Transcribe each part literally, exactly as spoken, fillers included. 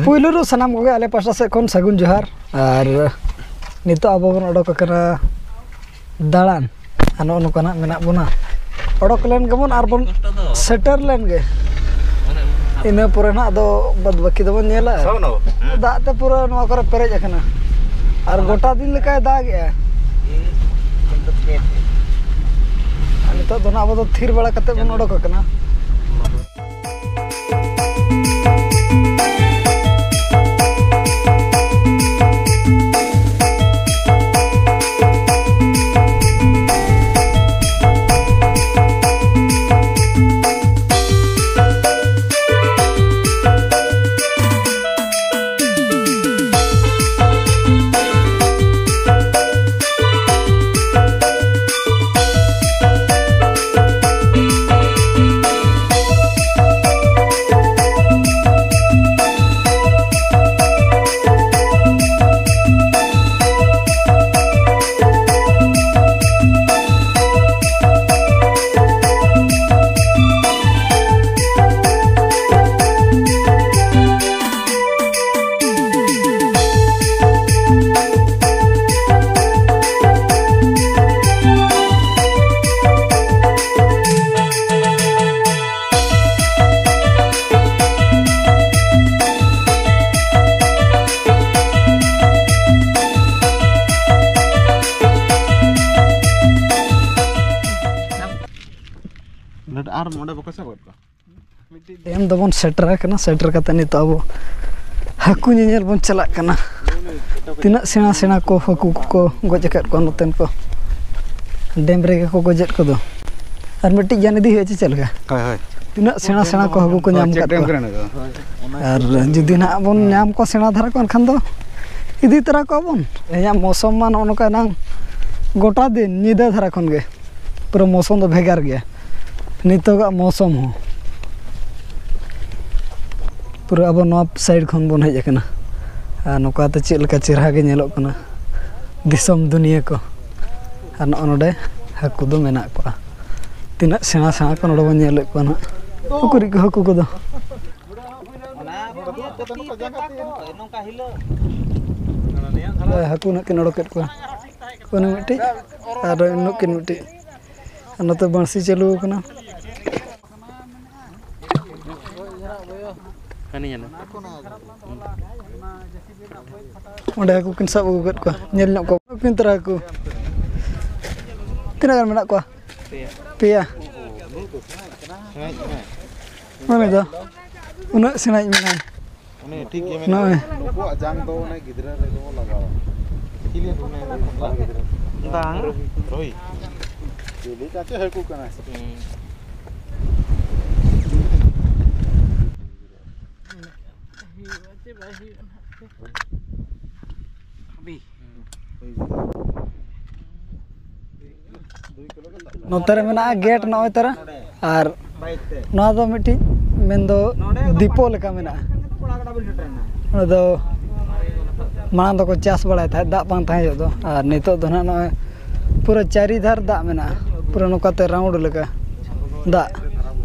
ᱯᱩᱭᱞᱩ ᱨᱮ ᱥᱟᱱᱟᱢ ᱠᱚᱜᱮ ᱟᱞᱮ ᱯᱟᱥᱴᱟ ᱥᱮᱫ ᱠᱷᱚᱱ ᱥᱟᱹᱜᱩᱱ ᱡᱚᱦᱟᱨ᱾ ᱟᱨ ᱱᱤᱛᱚᱜ ᱟᱵᱚ ᱵᱚᱱ ᱚᱰᱚᱠ ᱟᱠᱟᱱᱟ ᱫᱟᱬᱟᱱ᱾ ᱟᱨ ᱱᱚᱜᱼᱚ ᱱᱚᱝᱠᱟ ᱱᱟᱜ ᱢᱮᱱᱟᱜ ᱵᱚᱱᱟ᱾ ᱚᱰᱚᱠ ᱞᱮᱱ ᱜᱮᱵᱚᱱ ᱟᱨ ᱵᱚᱱ ᱥᱮᱴᱮᱨ ᱞᱮᱱ ᱜᱮ᱾ ᱤᱱᱟᱹ ᱯᱚᱨᱮ ᱱᱟᱜ ᱟᱫᱚ ᱵᱟᱫ ᱵᱟᱹᱠᱤ ᱫᱚᱵᱚᱱ ᱧᱮᱞᱟ᱾ ᱫᱟᱜ ᱛᱮ ᱯᱩᱨᱟᱹ ᱱᱚᱣᱟ ᱠᱚᱨᱮ ᱯᱮᱨᱮᱡ ᱟᱠᱟᱱᱟ᱾ ᱟᱨ ᱜᱚᱴᱟ ᱫᱤᱱ ᱞᱮᱠᱟᱭ ᱫᱟᱜᱮᱜᱼᱟ᱾ ᱟᱨ ᱱᱤᱛᱚᱜ ᱫᱚ ᱱᱟᱜ ᱟᱵᱚ ᱫᱚ ᱛᱷᱤᱨ ᱵᱟᱲᱟ ᱠᱟᱛᱮ ᱵᱚᱱ ᱚᱰᱚᱠ ᱟᱠᱟᱱᱟ᱾ ᱟᱨ ᱚᱸᱰᱮ ᱵᱟᱠᱚ ᱥᱟᱵ ᱠᱟᱜ ᱠᱚᱣᱟ? ᱰᱮᱢ ᱫᱚᱵᱚᱱ ᱥᱮᱴᱮᱨ ᱟᱠᱟᱱᱟ᱾ ᱥᱮᱴᱮᱨ ᱠᱟᱛᱮ ᱱᱤᱛᱚᱜ ᱟᱵᱚ ᱦᱟᱹᱠᱩ ᱧᱮᱧᱮᱞ ᱵᱚᱱ ᱪᱟᱞᱟᱜ ᱠᱟᱱᱟ᱾ ᱛᱤᱱᱟᱹᱜ ᱥᱮᱬᱟ ᱥᱮᱬᱟ ᱠᱚ ᱦᱟᱹᱠᱩ ᱠᱚᱠᱚ ᱜᱚᱡ ᱟᱠᱟᱫ ᱠᱚᱣᱟ ᱱᱚᱛᱮᱱ ᱠᱚ᱾ ᱰᱮᱢ ᱨᱮᱜᱮ ᱠᱚ ᱜᱚᱡᱮᱫ ᱠᱚᱫᱚ᱾ ᱟᱨ ᱢᱤᱫᱴᱤᱡ ᱜᱟᱱ ᱤᱫᱤ ᱦᱩᱭᱩᱜᱼᱟ ᱪᱮ ᱪᱮᱫ ᱞᱮᱠᱟ? ᱦᱳᱭ, ᱦᱳᱭ᱾ ᱛᱤᱱᱟᱹᱜ ᱥᱮᱬᱟ ᱥᱮᱬᱟ ᱠᱚ ᱦᱟᱹᱠᱩ ᱠᱚ ᱧᱟᱢ ᱪᱮᱠ ᱟᱠᱟᱫ ᱰᱮᱢ ᱠᱚᱣᱟ᱾ ᱠᱟᱱᱟ ᱱᱚᱣᱟ ᱫᱚ᱾ ᱟᱨ ᱡᱩᱫᱤ ᱱᱟᱦᱟᱜ ᱵᱚᱱ ᱧᱟᱢ ᱠᱚᱣᱟ ᱥᱮᱬᱟ ᱫᱷᱟᱨᱟ ᱠᱚ, ᱮᱱᱠᱷᱟᱱ ᱫᱚ ᱤᱫᱤ ᱛᱚᱨᱟ ᱠᱚᱣᱟ ᱵᱚᱱ᱾ ᱛᱮᱦᱮᱧᱟᱜ ᱢᱳᱥᱚᱢ ᱢᱟ ᱱᱚᱜᱼᱚ ᱱᱚᱝᱠᱟ ᱮᱱᱟᱝ ᱜᱚᱴᱟ ᱫᱤᱱ ᱧᱤᱫᱟᱹ ᱫᱷᱟᱨᱟ ᱠᱷᱚᱱ ᱜᱮ ᱯᱩᱨᱟᱹ ᱢᱳᱥᱚᱢ ᱫᱚ ᱵᱷᱮᱜᱟᱨ ᱜᱮᱭᱟ᱾ ᱱᱤᱛᱚᱜᱟᱜ ᱢᱳᱥᱚᱢ ᱦᱚᱸ ᱯᱩᱨᱟᱹ ᱟᱵᱚ ᱱᱚᱣᱟ ᱥᱟᱭᱤᱰ ᱠᱷᱚᱱ ᱵᱚᱱ ᱦᱮᱡ ᱟᱠᱟᱱᱟ᱾ ᱟᱨ ᱱᱚᱝᱠᱟᱛᱮ ᱪᱮᱫ ᱞᱮᱠᱟ ᱪᱮᱦᱨᱟ ᱜᱮ ᱧᱮᱞᱚᱜ ᱠᱟᱱᱟ ᱫᱤᱥᱚᱢ ᱫᱩᱱᱤᱭᱟᱹ ᱠᱚ᱾ ᱟᱨ ᱱᱚᱜᱼᱚ ᱱᱚᱰᱮ ᱦᱟᱹᱠᱩ ᱫᱚ ᱢᱮᱱᱟᱜ ᱠᱚᱣᱟ᱾ ᱛᱤᱱᱟᱹᱜ ᱥᱮᱬᱟ ᱥᱮᱬᱟ ᱠᱚ ᱱᱚᱰᱮ ᱵᱚᱱ ᱧᱮᱞᱮᱫ ᱠᱚᱣᱟ ᱱᱟᱦᱟᱜ᱾ ᱩᱠᱩᱨᱤᱡ ᱠᱚ ᱦᱟᱹᱠᱩ ᱠᱚᱫᱚ᱾ ᱚᱱᱟ ᱠᱚ ᱛᱟᱠᱚ ᱱᱚᱝᱠᱟ ᱦᱤᱞᱳᱜ᱾ ᱦᱳᱭ, ᱦᱟᱹᱠᱩ ᱱᱟᱜ ᱠᱤᱱ ᱚᱰᱚᱠᱮᱫ ᱠᱚᱣᱟ᱾ ᱩᱱᱤ ᱢᱤᱫᱴᱤᱡ ᱟᱨ ᱱᱩᱠᱤᱱ ᱢᱤᱫᱴᱤᱡ᱾ ᱟᱨ ᱱᱚᱛᱮ ᱵᱟᱹᱬᱥᱤ ᱪᱟᱹᱞᱩ ᱟᱠᱟᱱᱟ᱾ ᱦᱟᱹᱱᱤ ᱧᱮᱞ ᱢᱮ᱾ ᱚᱸᱰᱮ ᱦᱟᱹᱠᱩ ᱠᱤᱱ ᱥᱟᱵ ᱟᱹᱜᱩ ᱠᱮᱫ ᱠᱚᱣᱟ᱾ ᱧᱮᱞ ᱧᱚᱜ ᱠᱚᱣᱟ ᱠᱤᱱ ᱛᱟᱨᱟ ᱦᱟᱹᱠᱩ᱾ ᱛᱤᱱᱟᱹᱜ ᱜᱟᱱ ᱢᱮᱱᱟᱜ ᱠᱚᱣᱟ? ᱯᱮᱭᱟ᱾ ᱢᱟᱱᱮ ᱫᱚ ᱩᱱᱟᱹᱜ ᱥᱮᱬᱟᱭᱤᱡ ᱢᱮᱱᱟᱭ᱾ ᱩᱱᱤ ᱴᱷᱤᱠ ᱜᱮ ᱢᱮᱱᱟᱭᱟ᱾ ᱱᱚᱜᱼᱚᱭ᱾ ᱱᱩᱠᱩᱣᱟᱜ ᱡᱟᱝ ᱫᱚ ᱚᱱᱮ ᱜᱤᱫᱽᱨᱟᱹ ᱨᱮᱫᱚ ᱵᱚ ᱞᱟᱜᱟᱣᱟ᱾ ᱪᱤᱞᱤ ᱦᱟᱹᱠᱩ ᱢᱮᱱᱟᱭᱟ? ᱵᱟᱝ᱾ ᱨᱩᱭ᱾ ᱪᱤᱞᱤ ᱠᱟᱪᱮ ᱦᱟᱹᱠᱩ ᱠᱟᱱᱟᱭ ᱥᱮ? ᱦᱩᱸ᱾ ᱱᱚᱛᱮ ᱨᱮ ᱢᱮᱱᱟᱜᱼᱟ ᱜᱮᱴ, ᱱᱚᱜᱼᱚᱭ ᱛᱟᱨᱟ᱾ ᱟᱨ ᱱᱚᱣᱟ ᱫᱚ ᱢᱤᱫᱴᱤᱡ ᱢᱮᱱᱫᱚ ᱫᱤᱯᱚ ᱞᱮᱠᱟ ᱢᱮᱱᱟᱜᱼᱟ᱾ ᱚᱸᱰᱮ ᱫᱚ ᱢᱟᱲᱟᱝ ᱫᱚᱠᱚ ᱪᱟᱥ ᱵᱟᱲᱟᱭ ᱛᱟᱦᱮᱸᱫ, ᱫᱟᱜ ᱵᱟᱝ ᱛᱟᱦᱮᱸ ᱡᱚᱦᱚᱜ ᱫᱚ᱾ ᱟᱨ ᱱᱤᱛᱚᱜ ᱫᱚ ᱱᱟᱦᱟᱜ ᱱᱚᱜᱼᱚᱭ ᱯᱩᱨᱟᱹ ᱪᱟᱹᱨᱤ ᱫᱷᱟᱨ ᱫᱟᱜ ᱢᱮᱱᱟᱜᱼᱟ, ᱯᱩᱨᱟᱹ ᱱᱚᱝᱠᱟᱛᱮ ᱨᱟᱣᱩᱱᱰ ᱞᱮᱠᱟ ᱫᱟᱜ,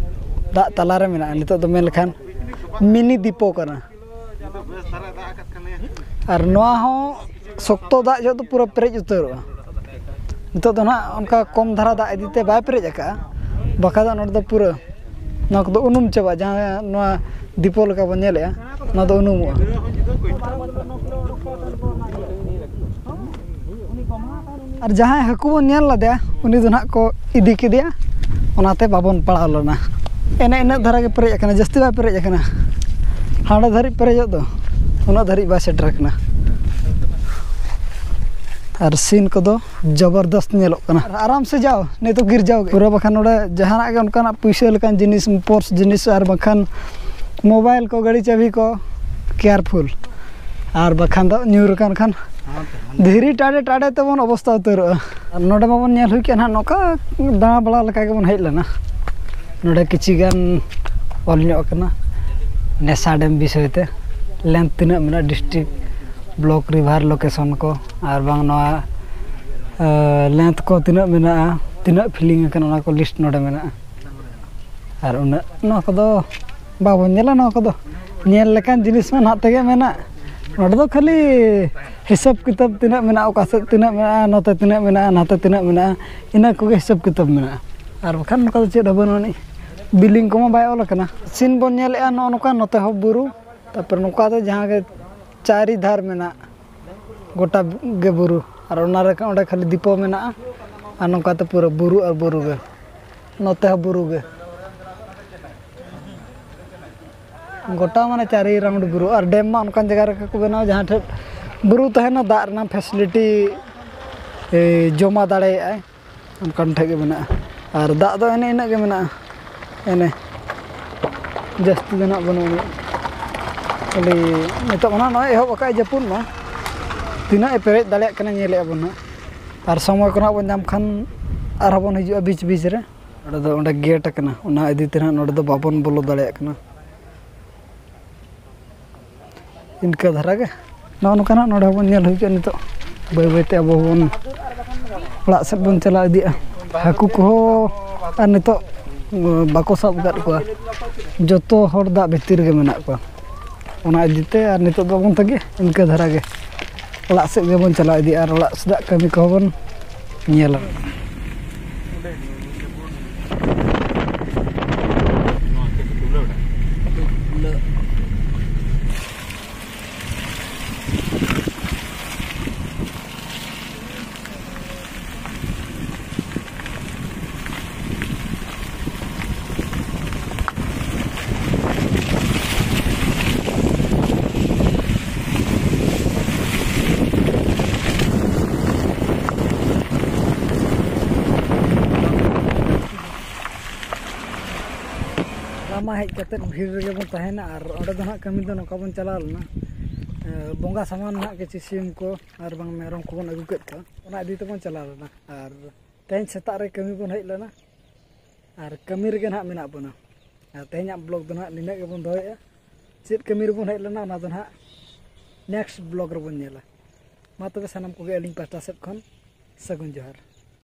ᱫᱟᱜ ᱛᱟᱞᱟᱨᱮ ᱢᱮᱱᱟᱜᱼᱟ᱾ ᱱᱤᱛᱚᱜ ᱫᱚ ᱢᱮᱱ ᱞᱮᱠᱷᱟᱱ ᱢᱤᱱᱤ ᱫᱤᱯᱚ ᱠᱟᱱᱟ᱾ ᱟᱨ ᱱᱚᱣᱟ ᱦᱚᱸ ᱥᱚᱠᱛᱚ ᱫᱟᱜ ᱡᱚᱦᱚᱜ ᱫᱚ ᱯᱩᱨᱟᱹ ᱯᱮᱨᱮᱡ ᱩᱛᱟᱹᱨᱚᱜᱼᱟ᱾ ᱱᱤᱛᱚᱜ ᱫᱚ ᱱᱟᱦᱟᱜ ᱚᱱᱠᱟ ᱠᱚᱢ ᱫᱷᱟᱨᱟ ᱫᱟᱜ ᱤᱫᱤᱛᱮ ᱵᱟᱭ ᱯᱮᱨᱮᱡ ᱟᱠᱟᱜᱼᱟ, ᱵᱟᱠᱷᱟᱡ ᱫᱚ ᱱᱚᱸᱰᱮ ᱫᱚ ᱯᱩᱨᱟᱹ ᱱᱚᱣᱟ ᱠᱚᱫᱚ ᱩᱱᱩᱢ ᱪᱟᱵᱟᱜᱼᱟ, ᱡᱟᱦᱟᱸ ᱱᱚᱣᱟ ᱫᱤᱯᱚ ᱞᱮᱠᱟ ᱵᱚᱱ ᱧᱮᱞᱮᱜᱼᱟ, ᱱᱚᱣᱟ ᱫᱚ ᱩᱱᱩᱢᱚᱜᱼᱟ᱾ ᱟᱨ ᱡᱟᱦᱟᱸᱭ ᱦᱟᱹᱠᱩ ᱵᱚᱱ ᱧᱮᱞ ᱞᱮᱫᱮᱭᱟ, ᱩᱱᱤ ᱫᱚ ᱱᱟᱦᱟᱜ ᱠᱚ ᱤᱫᱤ ᱠᱮᱫᱮᱭᱟ, ᱚᱱᱟᱛᱮ ᱵᱟᱵᱚᱱ ᱯᱟᱲᱟᱣ ᱞᱮᱱᱟ᱾ ᱮᱱᱮ ᱤᱱᱟᱹᱜ ᱫᱷᱟᱨᱟ ᱜᱮ ᱯᱮᱨᱮᱡ ᱟᱠᱟᱱᱟ, ᱡᱟᱹᱥᱛᱤ ᱵᱟᱭ ᱯᱮᱨᱮᱡ ᱟᱠᱟᱱᱟ᱾ ᱦᱟᱸᱰᱮ ᱫᱷᱟᱹᱨᱤᱡ ᱯᱮᱨᱮᱡᱚᱜ ᱫᱚ, ᱩᱱᱟᱹᱜ ᱫᱷᱟᱹᱨᱤᱡ ᱵᱟᱭ ᱥᱮᱴᱮᱨ ᱟᱠᱟᱱᱟ᱾ ᱟᱨ ᱥᱤᱱ ᱠᱚᱫᱚ ᱡᱚᱵᱚᱨᱫᱚᱥᱛ ᱧᱮᱞᱚᱜ ᱠᱟᱱᱟ᱾ ᱟᱨ ᱟᱨᱟᱢ ᱥᱮ ᱡᱟᱣ, ᱱᱤᱛᱚᱜ ᱜᱤᱨᱡᱟᱣ ᱜᱮ ᱯᱩᱨᱟᱹ, ᱵᱟᱠᱷᱟᱱ ᱱᱚᱰᱮ ᱡᱟᱦᱟᱱᱟᱜ ᱜᱮ ᱚᱱᱠᱟᱱᱟᱜ ᱯᱩᱭᱥᱟᱹ ᱞᱮᱠᱟᱱ ᱡᱤᱱᱤᱥ, ᱯᱚᱨᱥ ᱡᱤᱱᱤᱥ, ᱟᱨ ᱵᱟᱝᱠᱷᱟᱱ ᱢᱳᱵᱟᱭᱤᱞ ᱠᱚ, ᱜᱟᱹᱰᱤ ᱪᱟᱹᱵᱤ ᱠᱚ, ᱠᱮᱭᱟᱨᱯᱷᱩᱞ᱾ ᱟᱨ ᱵᱟᱠᱷᱟᱱ ᱫᱚ ᱧᱩᱨ ᱟᱠᱟᱱ ᱠᱷᱟᱱ ᱫᱷᱤᱨᱤ ᱴᱟᱰᱮ ᱴᱟᱰᱮ ᱛᱮᱵᱚᱱ ᱚᱵᱚᱥᱛᱟ ᱩᱛᱟᱹᱨᱚᱜᱼᱟ᱾ ᱟᱨ ᱱᱚᱰᱮ ᱢᱟᱵᱚᱱ ᱧᱮᱞ ᱦᱩᱭ ᱠᱮᱫ ᱱᱟᱦᱟᱜ, ᱱᱚᱝᱠᱟ ᱫᱟᱬᱟ ᱵᱟᱲᱟ ᱞᱮᱠᱟ ᱜᱮᱵᱚᱱ ᱦᱮᱡ ᱞᱮᱱᱟ᱾ ᱱᱚᱰᱮ ᱠᱤᱪᱷᱤ ᱜᱟᱱ ᱚᱞ ᱧᱚᱜ ᱟᱠᱟᱱᱟ ᱱᱮᱥᱟ ᱰᱮᱢ ᱵᱤᱥᱚᱭ ᱛᱮ, ᱞᱮᱱᱛᱷ ᱛᱤᱱᱟᱹᱜ ᱢᱮᱱᱟᱜᱼᱟ, ᱰᱤᱥᱴᱨᱤᱠᱴ, ᱵᱞᱚᱠ, ᱨᱤᱵᱷᱟᱨ ᱞᱳᱠᱮᱥᱚᱱ ᱠᱚ, ᱟᱨ ᱵᱟᱝ ᱱᱚᱣᱟ, ᱮ, ᱞᱮᱱᱛᱷ ᱠᱚ ᱛᱤᱱᱟᱹᱜ ᱢᱮᱱᱟᱜᱼᱟ, ᱛᱤᱱᱟᱹᱜ ᱯᱷᱤᱞᱤᱝ ᱟᱠᱟᱱᱟ, ᱚᱱᱟ ᱠᱚ ᱞᱤᱥᱴ ᱱᱚᱰᱮ ᱢᱮᱱᱟᱜᱼᱟ᱾ ᱟᱨ ᱩᱱᱟᱹᱜ ᱱᱚᱣᱟ ᱠᱚᱫᱚ ᱵᱟᱵᱚᱱ ᱧᱮᱞᱟ, ᱱᱚᱣᱟ ᱠᱚᱫᱚ ᱧᱮᱞ ᱞᱮᱠᱟᱱ ᱡᱤᱱᱤᱥ ᱢᱟ ᱱᱟᱦᱟᱜ ᱛᱮᱜᱮ ᱢᱮᱱᱟᱜ᱾ ᱱᱚᱰᱮ ᱫᱚ ᱠᱷᱟᱹᱞᱤ ᱦᱤᱥᱟᱹᱵ ᱠᱤᱛᱟᱹᱵ ᱛᱤᱱᱟᱹᱜ ᱢᱮᱱᱟᱜᱼᱟ, ᱚᱠᱟ ᱥᱮᱫ ᱛᱤᱱᱟᱹᱜ ᱢᱮᱱᱟᱜᱼᱟ, ᱱᱚᱛᱮ ᱛᱤᱱᱟᱹᱜ ᱢᱮᱱᱟᱜᱼᱟ, ᱱᱟᱛᱮ ᱛᱤᱱᱟᱹᱜ ᱢᱮᱱᱟᱜᱼᱟ, ᱤᱱᱟᱹ ᱠᱚᱜᱮ ᱦᱤᱥᱟᱹᱵ ᱠᱤᱛᱟᱹᱵ ᱢᱮᱱᱟᱜᱼᱟ᱾ ᱟᱨ ᱵᱟᱠᱷᱟᱱ ᱱᱚᱝᱠᱟ ᱫᱚ ᱪᱮᱫ ᱦᱚᱸ ᱵᱟᱹᱱᱩᱜ ᱟᱹᱱᱤᱡ, ᱵᱤᱞᱤᱝ ᱠᱚᱢᱟ ᱵᱟᱭ ᱚᱞ ᱟᱠᱟᱱᱟ᱾ ᱥᱤᱱ ᱵᱚᱱ ᱧᱮᱞᱮᱫᱼᱟ ᱱᱚᱜᱼᱚ ᱱᱚᱝᱠᱟ, ᱱᱚᱛᱮ ᱦᱚᱸ ᱵᱩᱨᱩ, ᱛᱟᱨᱯᱚᱨᱮ ᱱᱚᱝᱠᱟ ᱫᱚ ᱡᱟᱦᱟᱸ ᱜᱮ ᱪᱟᱹᱨᱤ ᱫᱷᱟᱨ ᱢᱮᱱᱟᱜ, ᱜᱚᱴᱟ ᱜᱮ ᱵᱩᱨᱩ, ᱟᱨ ᱚᱱᱟ ᱨᱮ ᱚᱸᱰᱮ ᱠᱷᱟᱹᱞᱤ ᱫᱤᱯᱚ ᱢᱮᱱᱟᱜᱼᱟ᱾ ᱟᱨ ᱱᱚᱝᱠᱟ ᱛᱮ ᱯᱩᱨᱟᱹ ᱵᱩᱨᱩ ᱟᱨ ᱵᱩᱨᱩ ᱜᱮ, ᱱᱚᱛᱮ ᱦᱚᱸ ᱵᱩᱨᱩ ᱜᱮ, ᱜᱚᱴᱟ ᱢᱟᱱᱮ ᱪᱟᱹᱨᱤ ᱨᱟᱣᱩᱱᱰ ᱵᱩᱨᱩ᱾ ᱟᱨ ᱰᱮᱢ ᱢᱟ ᱚᱱᱠᱟᱱ ᱡᱟᱭᱜᱟ ᱨᱮᱜᱮ ᱠᱚ ᱵᱮᱱᱟᱣᱟ ᱡᱟᱦᱟᱸ ᱴᱷᱮᱱ ᱵᱩᱨᱩ ᱛᱟᱦᱮᱱᱟ, ᱫᱟᱜ ᱨᱮᱱᱟᱜ ᱯᱷᱮᱥᱤᱞᱤᱴᱤ ᱡᱚᱢᱟ ᱫᱟᱲᱮᱭᱟᱜᱼᱟᱭ, ᱚᱱᱠᱟᱱ ᱴᱷᱮᱱ ᱜᱮ ᱢᱮᱱᱟᱜᱼᱟ᱾ ᱟᱨ ᱫᱟᱜ ᱫᱚ ᱮᱱᱮ ᱤᱱᱟᱹᱜ ᱜᱮ ᱢᱮᱱᱟᱜᱼᱟ, ᱮᱱᱮ ᱡᱟᱹᱥᱛᱤ ᱫᱚ ᱱᱟᱜ ᱵᱟᱹᱱᱩᱜ ᱟᱹᱱᱤᱡ᱾ ᱠᱷᱟᱹᱞᱤ ᱱᱤᱛᱚᱜ ᱚᱱᱟ ᱱᱚᱜᱼᱚᱭ ᱮᱦᱚᱵ ᱟᱠᱟᱫᱼᱟᱭ ᱡᱟᱹᱯᱩᱫ ᱢᱟ, ᱛᱤᱱᱟᱹᱜ ᱮ ᱯᱮᱨᱮᱡ ᱫᱟᱲᱮᱭᱟᱜ ᱠᱟᱱᱟ ᱧᱮᱞᱮᱫᱼᱟ ᱵᱚᱱ ᱱᱟᱜ᱾ ᱟᱨ ᱥᱚᱢᱚᱭ ᱠᱚ ᱱᱟᱜ ᱵᱚᱱ ᱧᱟᱢ ᱠᱷᱟᱱ ᱟᱨᱦᱚᱸ ᱵᱚᱱ ᱦᱤᱡᱩᱜᱼᱟ ᱵᱤᱪ ᱵᱤᱪ ᱨᱮ᱾ ᱱᱚᱰᱮ ᱫᱚ ᱚᱸᱰᱮ ᱜᱮᱴ ᱟᱠᱟᱱᱟ, ᱚᱱᱟ ᱤᱫᱤ ᱛᱮ ᱱᱟᱜ ᱱᱚᱰᱮ ᱫᱚ ᱵᱟᱵᱚᱱ ᱵᱚᱞᱚ ᱫᱟᱲᱮᱭᱟᱜ ᱠᱟᱱᱟ᱾ ᱤᱱᱠᱟᱹ ᱫᱷᱟᱨᱟ ᱜᱮ ᱱᱚᱜᱼᱚ ᱱᱚᱝᱠᱟᱱᱟᱜ ᱱᱚᱰᱮ ᱦᱚᱸᱵᱚᱱ ᱧᱮᱞ ᱦᱩᱭ ᱠᱮᱫᱼᱟ᱾ ᱱᱤᱛᱚᱜ ᱵᱟᱹᱭ ᱵᱟᱹᱭᱛᱮ ᱟᱵᱚ ᱦᱚᱸᱵᱚᱱ ᱚᱲᱟᱜ ᱥᱮᱫ ᱵᱚᱱ ᱪᱟᱞᱟᱣ ᱤᱫᱤᱜᱼᱟ᱾ ᱦᱟᱹᱠᱩ ᱠᱚᱦᱚᱸ ᱟᱨ ᱱᱤᱛᱚᱜ ᱵᱟᱠᱚ ᱥᱟᱵ ᱟᱠᱟᱫ ᱠᱚᱣᱟ, ᱡᱚᱛᱚ ᱦᱚᱲ ᱫᱟᱜ ᱵᱷᱤᱛᱤᱨ ᱨᱮᱜᱮ ᱢᱮᱱᱟᱜ ᱠᱚᱣᱟ᱾ ᱚᱱᱟ ᱤᱫᱤᱛᱮ ᱟᱨ ᱱᱤᱛᱚᱜ ᱫᱚ ᱵᱟᱵᱚᱱ ᱛᱟᱹᱜᱤᱭᱟ, ᱤᱱᱠᱟᱹ ᱫᱷᱟᱨᱟ ᱜᱮ ᱚᱲᱟᱜ ᱥᱮᱫ ᱜᱮᱵᱚᱱ ᱪᱟᱞᱟᱣ ᱤᱫᱤᱜᱼᱟ ᱟᱨ ᱚᱲᱟᱜ ᱥᱮᱫᱟᱜ ᱠᱟᱹᱢᱤ ᱠᱚᱦᱚᱸ ᱵᱚᱱ ᱧᱮᱞᱟ᱾ ᱦᱚᱞᱟ ᱢᱟ ᱦᱮᱡ ᱠᱟᱛᱮᱫ ᱵᱷᱤᱲ ᱨᱮᱜᱮ ᱵᱚᱱ ᱛᱟᱦᱮᱱᱟ, ᱟᱨ ᱚᱸᱰᱮ ᱫᱚ ᱱᱟᱦᱟᱜ ᱠᱟᱹᱢᱤ ᱫᱚ ᱱᱚᱝᱠᱟ ᱵᱚᱱ ᱪᱟᱞᱟᱣ ᱞᱮᱱᱟ, ᱮ, ᱵᱚᱸᱜᱟ ᱥᱟᱢᱟᱱ ᱱᱟᱦᱟᱜ ᱠᱤᱪᱷᱩ ᱥᱤᱢ ᱠᱚ ᱟᱨ ᱵᱟᱝ ᱢᱮᱨᱚᱢ ᱠᱚᱵᱚᱱ ᱟᱹᱜᱩ ᱠᱮᱫ ᱠᱚᱣᱟ, ᱚᱱᱟ ᱤᱫᱤ ᱛᱮᱵᱚᱱ ᱪᱟᱞᱟᱣ ᱞᱮᱱᱟ᱾ ᱟᱨ ᱛᱮᱦᱮᱧ ᱥᱮᱛᱟᱜ ᱨᱮ ᱠᱟᱹᱢᱤ ᱵᱚᱱ ᱦᱮᱡ ᱞᱮᱱᱟ, ᱟᱨ ᱠᱟᱹᱢᱤ ᱨᱮᱜᱮ ᱱᱟᱦᱟᱜ ᱢᱮᱱᱟᱜ ᱵᱚᱱᱟ᱾ ᱟᱨ ᱛᱮᱦᱮᱧᱟᱜ ᱵᱞᱚᱜ ᱫᱚ ᱱᱟᱦᱟᱜ ᱱᱤᱱᱟᱹᱜ ᱜᱮᱵᱚᱱ ᱫᱚᱦᱚᱭᱮᱫᱼᱟ᱾ ᱪᱮᱫ ᱠᱟᱹᱢᱤ ᱨᱮᱵᱚᱱ ᱦᱮᱡ ᱞᱮᱱᱟ, ᱚᱱᱟ ᱫᱚ ᱱᱟᱦᱟᱜ ᱱᱮᱠᱥᱴ ᱵᱞᱚᱜ ᱨᱮᱵᱚᱱ ᱧᱮᱞᱟ᱾ ᱢᱟ ᱛᱚᱵᱮ ᱥᱟᱱᱟᱢ ᱠᱚᱜᱮ ᱟᱹᱞᱤᱧ ᱯᱟᱦᱴᱟ ᱥᱮᱫ ᱠᱷᱚᱱ ᱥᱟᱹᱜᱩᱱ ᱡᱚᱦᱟᱨ᱾